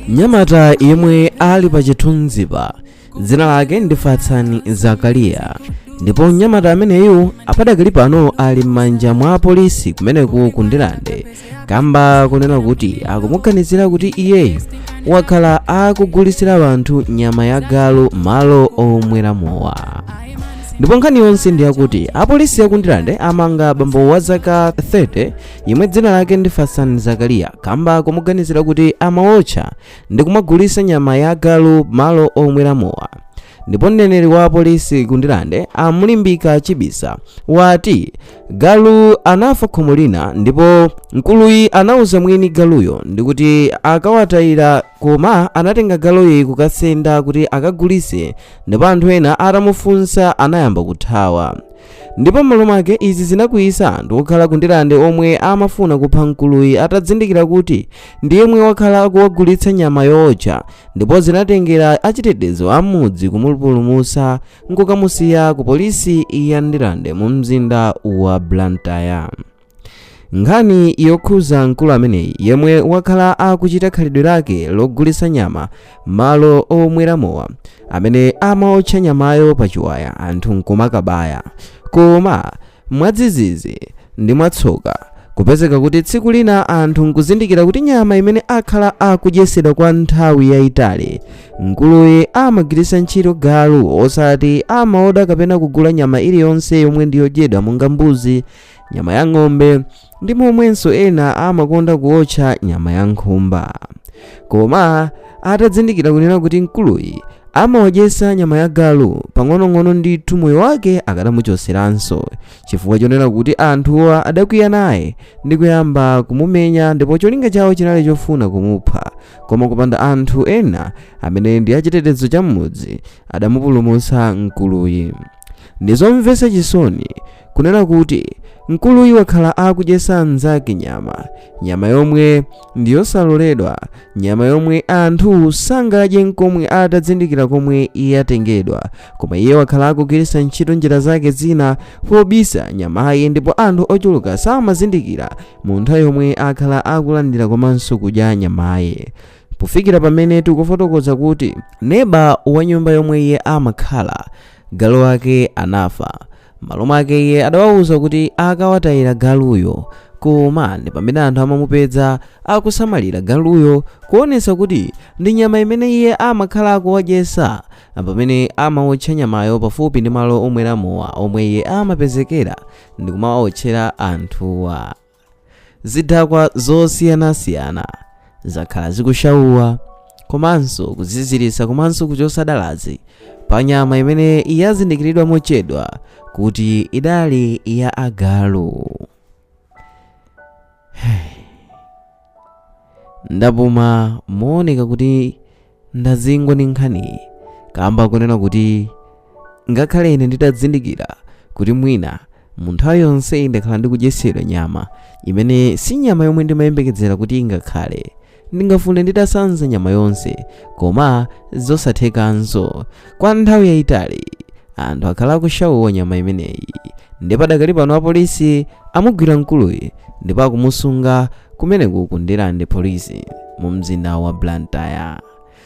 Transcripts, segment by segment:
Mnyamata yemwe ali pa chithunzipa dzina lake ndi Fatsani Zakariya, ndipo mnyamata ameneyu apadakali pano ali m'manja mwa apolisi kumeneku ku Ndirande kamba kunena kuti akumuganizira kuti iyeyu wakhala akugulisira anthu nyama ya galu malo omwera mowa. Ndipo nkhani yonse ndi yakuti apolisi aku Ndirande amanga bambo wa zaka 30 yemwe dzina lake ndi Fatsani Zakariya kamba kumuganizira kuti amawotcha ndi kumagulisa nyama ya galu malo omwera mowa. Ndipo mneneri wa apolisi ku Ndirande a Mulimbika Chibisa wati galu anafa khomo lina ndipo mkuluyi anauza mwini galuyo ndikuti akawatayira, koma anatenga galuyi kukasenda kuti akagulise, ndipo anthu ena atamufunsa anayamba kuthawa. Ndipo m'malo mwake izi zinakwiyisa anthu okhala ku Ndirande omwe amafuna kupha mkuluyi atazindikira kuti ndi yemwe wakhala akuwagulitsa nyama yootcha, ndipo zinatengera achitetezo amudzi kumupulumutsa nkukamusiya ku polisi ya Ndirande mu mzinda wa Blantyre. Nkhani yokhuza mkulu ameneyi yemwe wakhala akuchita khalidwe lake logulitsa nyama malo omwera mowa amene amaotcha nyamayo pachiwaya anthu nkumakabaya, koma mwadzidzidzi ndi mwatsoka kupezeka kuti tsiku lina anthu nkuzindikira kuti nyama imene akhala akudyesedwa kwa nthawi yayitali, mkuluyi amagwiritsa ntchito galu osati amaoda kapena kugula nyama iliyonse yomwe ndiyodyedwa monga mbuzi, nyama ya ng'ombe ndi momwenso ena amakonda kuotcha nyama ya nkhumba. Koma atazindikira kunena kuti mkuluyi amaodyesa nyama ya galu pang'onong'ono ndithu moyo wake akadamuchoseranso, chifukwa chonena kuti anthuwa adakwiya naye ndi kuyamba kumumenya, ndipo cholinga chawo chinali chofuna kumupha, koma kupanda anthu ena amene ndi achitetezo cha m'mudzi adamupulumutsa mkuluyi. Ndizomvetsa chisoni kunena kuti mkuluyi wakhala akudyesa anzake nyama, nyama yomwe ndiyosaloledwa, nyama yomwe anthu sangadye nkomwe atazindikira komwe yatengedwa, koma iye wakhala akugwiritsa ntchito njira zake zina pobisa nyamayi, ndipo anthu ochuluka samazindikira mu nthawi yomwe akhala akulandira komanso kudya nyamayi, pofikira pamene tikufotokoza kuti neba wa nyumba yomwe iye amakhala galu wake anafa. M'malo mwake iye adawawuza kuti akawatayira galuyo, koma ndi pamene anthu amamupeza akusamalira galuyo kuonetsa kuti ndi nyama imene iye amakhala akuwadyesa, pamene amawotcha nyamayo pafupi ndi malo omwera mowa omwe iye amapezekera ndi kumawawotchera anthuwa. Zidakwa zosiyanasiyana zakhala zikushauwa komanso kuziziritsa komanso kuchosa dalazi pa nyama imene yazindikiridwa mochedwa kuti idali ya agalu. Ndapuma mooneka kuti ndazingwa ndi nkhaniyi, kamba kunena kuti ngakhale ine nditazindikira kuti mwina mu nthawi yonse ndakhala ndikudyetsedwa nyama imene si nyama yomwe ndimayembekezera kuti ingakhale, ndingafune nditasanza nyama yonse, koma zosathekanso. Kwa nthawi yayitali anthu akhala akushauwa nyama imeneyi, ndipo padakali pano apolisi amugwira mkuluyi ndipo akumusunga kumeneku ku Ndirande polisi mu mzinda wa Blantyre.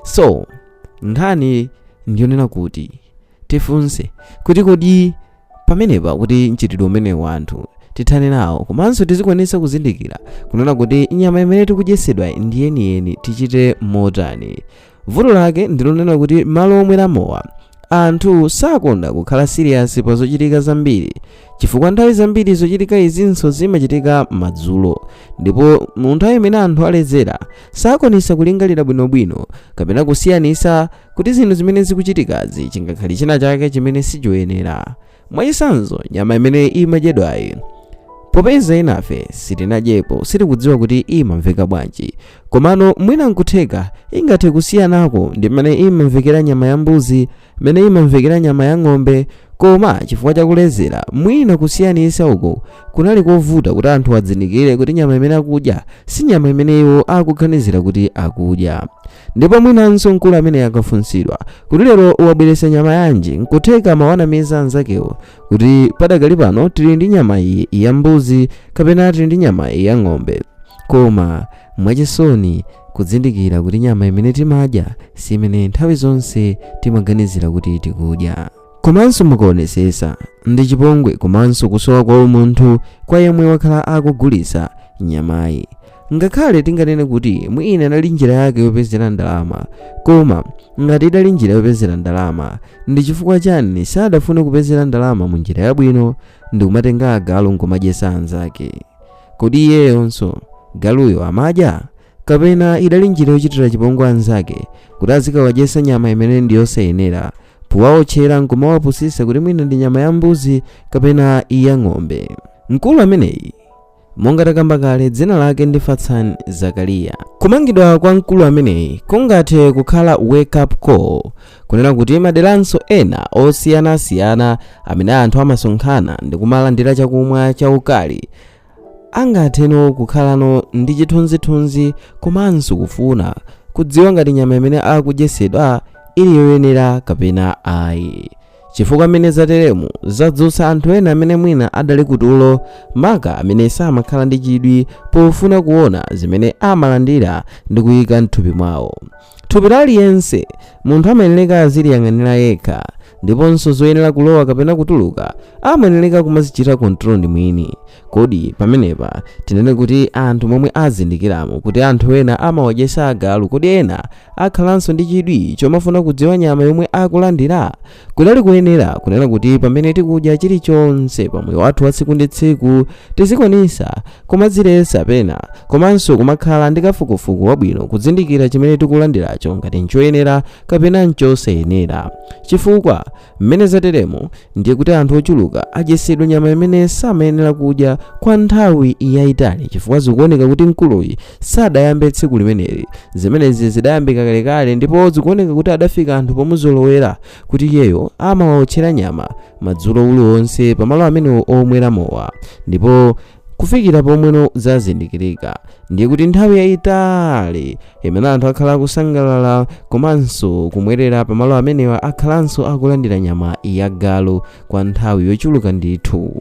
So nkhani ndiyonena kuti tifunse kuti kodi pamenepa kuti mchitidwe umenewu anthu tithane nawo, komanso tizikwanisa kuzindikira kunena kuti nyama imene tikudyetsedwa ndi yeniyeni, tichite motani? Vuto lake ndilonena kuti malo omwera mowa anthu sakonda kukhala serious pa zochitika zambiri, chifukwa nthawi zambiri zochitika izinso zimachitika madzulo, ndipo mu nthawi imene anthu aledzera sakwanisa kulingalira bwinobwino kapena kusiyanisa kuti zinthu zimene zikuchitikazi chingakhale china chake chimene sichoyenera. Mwachitsanzo, nyama imene imadyedwayi, popeza inafe sitinadyepo, sitikudziwa kuti imamveka bwanji, komano mwina nkutheka ingathe kusiyanako ndi mmene imamvekera nyama ya mbuzi, mmene imamvekera nyama ya ng'ombe, koma chifukwa chakulezera mwina kusiyanisa uko kunali kovuta kuti anthu adzindikire kuti nyama imene akudya si nyama imene iwo akuganizira kuti akudya. Ndipo mwinanso mkulu amene akafunsidwa kuti lero wabweretsa nyama yanji, nkutheka amawanamiza anzakewo kuti padakali pano tili ndi nyama iyi ya mbuzi kapena tili ndi nyama iyi ya ng'ombe, koma mwachisoni Kudzindikira kuti nyama imene timadya si imene nthawi zonse timaganizira kuti tikudya. Komanso mukaonesesa, ndi chipongwe komanso kusowa kwa umunthu kwa yemwe wakhala akugulisa nyamayi. Ngakhale tinganene kuti mwina inali njira yake yopezera ndalama, koma ngati idali njira yopezera ndalama, ndi chifukwa chani sadafune kupezera ndalama mu njira yabwino ndi kumatenga agalu nkumadyesa anzake? Kodi iyeyonso galuyo amadya, kapena idali njira yochitira chipongwe anzake kuti azikawadyesa nyama imene ndi yosayenera, powawotchera nkumawapusisa kuti mwina ndi nyama ya mbuzi kapena ya ng'ombe? Mkulu ameneyi, monga takamba kale, dzina lake ndi Fatsani Zakariya. Kumangidwa kwa mkulu ameneyi kungathe kukhala wake up call, kunena kuti maderanso ena osiyanasiyana amene anthu amasonkhana ndi kumalandira chakumwa chaukali angatheno kukhalano ndi chithunzithunzi komanso kufuna kudziwa ngati nyama imene akudyesedwa ili yoyenera kapena ayi, chifukwa mmene zateremu zadzutsa anthu ena amene mwina adali kutulo, maka amene samakhala ndi chidwi pofuna kuona zimene amalandira ndi kuyika mthupi mwawo. Thupi la aliyense munthu amayenera aziliyang'anira yekha, ndiponso zoyenera kulowa kapena kutuluka amayenera kumazichita control ndi mwini. Kodi pamenepa tinene kuti anthu momwe azindikiramo kuti anthu ena amawadyesa agalu, kodi ena akhalanso ndi chidwi chomafuna kudziwa nyama yomwe akulandira? Kudali kuyenera kunena kuti pamene tikudya chilichonse pamoyo wathu wa tsiku ndi tsiku, tizikwanisa kumadzilesa pena komanso kumakhala ndi kafukufuku wabwino, kuzindikira chimene tikulandiracho ngati nchoyenera kapena nchosayenera, chifukwa mmene zateremo ndiye kuti anthu ochuluka adyesedwa nyama imene samayenera kudya kwa nthawi yayitali, chifukwa zikuoneka kuti mkuluyi sadayambe tsiku limeneli. Zimenezi zidayambika kalekale, ndipo zikuoneka kuti adafika anthu pomuzolowera kuti iyeyo amawawotchera nyama madzulo uliwonse pamalo amenewo omwera mowa, ndipo kufikira pomweno zazindikirika, ndiye kuti nthawi yayitali imene anthu akhala akusangalala komanso kumwerera pamalo amenewa akhalanso akulandira nyama ya galu kwa nthawi yochuluka ndithu.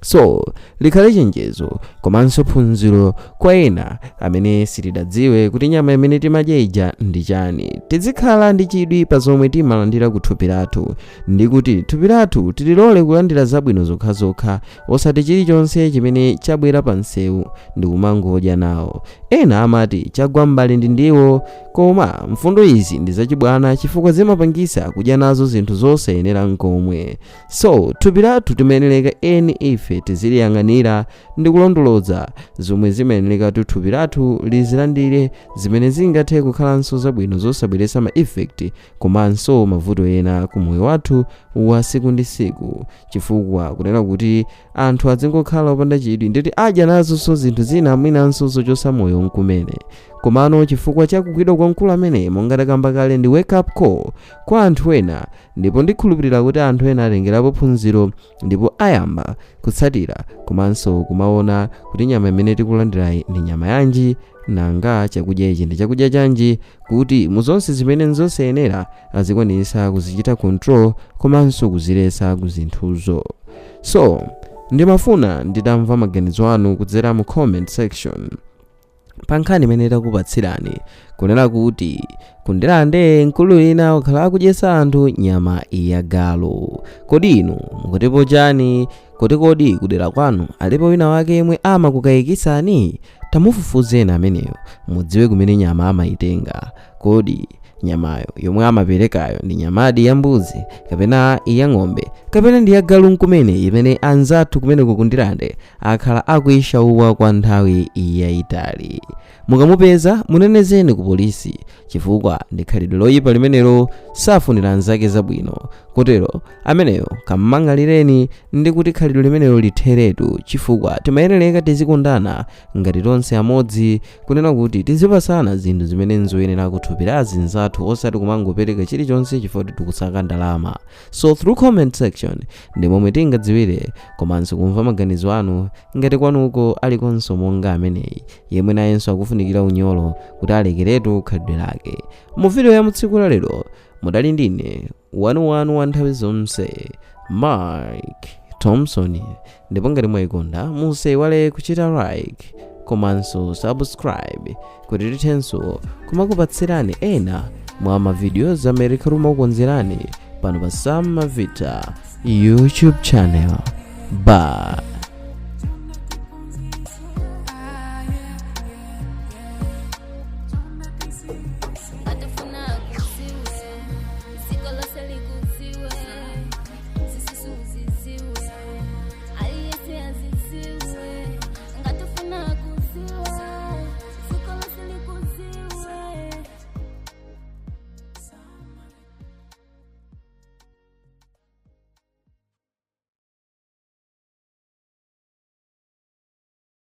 So likhale chenjezo komanso phunziro kwa ena amene sitidadziwe kuti nyama imene timadya ija ndi chani. Tizikhala ndi chidwi pa zomwe timalandira ku thupi lathu, ndi kuti thupi lathu tililole kulandira zabwino zokhazokha, osati chilichonse chimene chabwera pa msewu ndi kumangodya nawo. Ena amati chagwa m'mbali ndi ndiwo, koma mfundo izi ndi zachibwana, chifukwa zimapangisa kudya nazo zinthu zosayenera nkomwe. So thupi lathu timayenereka eni ife tiziliyang'anira ndi kulondoloza zomwe zimayenereka kuti thupi lathu lizilandire, zimene zingathe kukhalanso zabwino, zosabweretsa ma effect komanso mavuto ena ku moyo wathu wa siku ndi siku, chifukwa kunena kuti anthu azingokhala opanda chidwi, nditi adya nazonso zinthu zina mwinanso zochosa moyo nkumene. Komano chifukwa cha kugwidwa kwa mkulu amene, monga takamba kale, ndi wake up call kwa anthu ena, ndipo ndikhulupirira kuti anthu ena atengerapo phunziro ndipo ayamba kutsatira komanso kumaona kuti nyama imene tikulandirayi ndi nyama yanji, nanga chakudya ichi ndi chakudya chanji, kuti muzonse zimene nzosayenera azikwanisa kuzichita control komanso kuzilesa ku zinthuzo. So ndimafuna nditamva maganizo anu kudzera mu comment section pa nkhani imene takupatsirani, kunena kuti kundilande mkulu wina wakhala akudyetsa anthu nyama ya galu. Kodi inu mukutipo chani? Kodi kudera kwanu alipo wina wake yemwe amakukayikitsani? Tamufufuzeni ameneyo, mudziwe kumene nyama amayitenga. Kodi nyamayo yomwe amaperekayo ndi nyamadi ya mbuzi kapena ya ng'ombe kapena ndi ya galu nkumene, imene anzathu kumeneko kundilande akhala akuyishauwa kwa nthawi yayitali? Mukamupeza munenezeni ku polisi, chifukwa ndi khalidwe loyipa limenelo, safunira anzake zabwino. Kotero ameneyo kammang'alireni ndi kuti khalidwe limenelo litheretu, chifukwa timayenereka tizikondana ngati tonse amodzi, kunena kuti tizipasana zinthu zimene nzoyenera kuthupira azinzathu, osati kumangopereka chilichonse chifukwa tikusaka ndalama. So through comment section ndi momwe tingadziwire komanso kumva maganizo anu, ngati kwanuko alikonso monga ameneyi yemwe nayenso akufunikira unyolo kuti alekeretu khalidwe lake. Mu video ya mutsiku la lero mudali ndine wanuwanu wa nthawi zonse, Mike Thompson, ndipo ngati mwayikonda musaiwale kuchita like, Komanso subscribe kuti tithenso kumakupatsirani ena mwa mavidiyo amene timakukonzerani pano pa Sam Mavita YouTube channel. Bye.